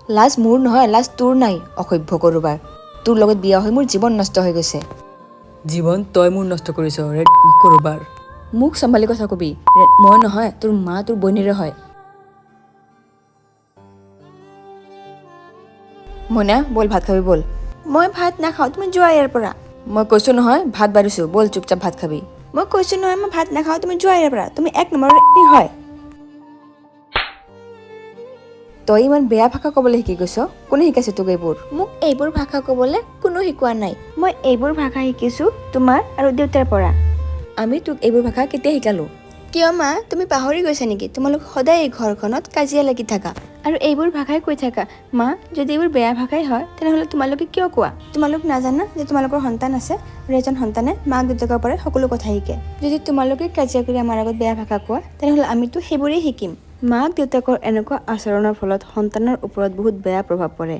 লাজ মোৰ নহয়, লাজ তোৰ নাই। অসভ্য কৰোবাৰ, তোৰ লগত বিয়া হৈ মোৰ জীৱন নষ্ট হৈ গৈছে। জীৱন তই মোৰ নষ্ট কৰিছ ৰে কৰোবাৰ। মোক চম্ভালি কথা কবি। মই নহয়, তোৰ মা, তোৰ বৈনীৰে হয়। মইনা, ব'ল ভাত খাবি, ব'ল। মই ভাত নাখাওঁ, তুমি যোৱা ইয়াৰ পৰা। মই কৈছোঁ নহয় ভাত বাঢ়িছোঁ, ব'ল চুপচাপ ভাত খাবি। মই কৈছোঁ নহয় মই ভাত নাখাওঁ, তুমি যোৱা ইয়াৰ পৰা। তুমি এক নম্বৰৰ হয়। তই ইমান বেয়া ভাষা ক'বলৈ শিকি গৈছ, কোনে শিকাইছে তোক এইবোৰ? মোক এইবোৰ ভাষা ক'বলৈ কোনো শিকোৱা নাই, মই এইবোৰ ভাষা শিকিছোঁ তোমাৰ আৰু দেউতাৰ পৰা। আমি তোক এইবোৰ ভাষা কেতিয়া শিকালোঁ? কিয় মা, তুমি পাহৰি গৈছা নেকি? তোমালোক সদায় এই ঘৰখনত কাজিয়া লাগি থাকা আৰু এইবোৰ ভাষাই কৈ থাকা। মা, যদি এইবোৰ বেয়া ভাষাই হয় তেনেহ'লে তোমালোকে কিয় কোৱা? তোমালোক নাজানা যে তোমালোকৰ সন্তান আছে আৰু এজন সন্তানে মাক দেউতাকৰ পৰাই সকলো কথা শিকে। যদি তোমালোকে কাজিয়া কৰি আমাৰ আগত বেয়া ভাষা কোৱা, তেনেহ'লে আমিতো সেইবোৰেই শিকিম। মাক দেউতাকৰ এনেকুৱা আচৰণৰ ফলত সন্তানৰ ওপৰত বহুত বেয়া প্ৰভাৱ পৰে।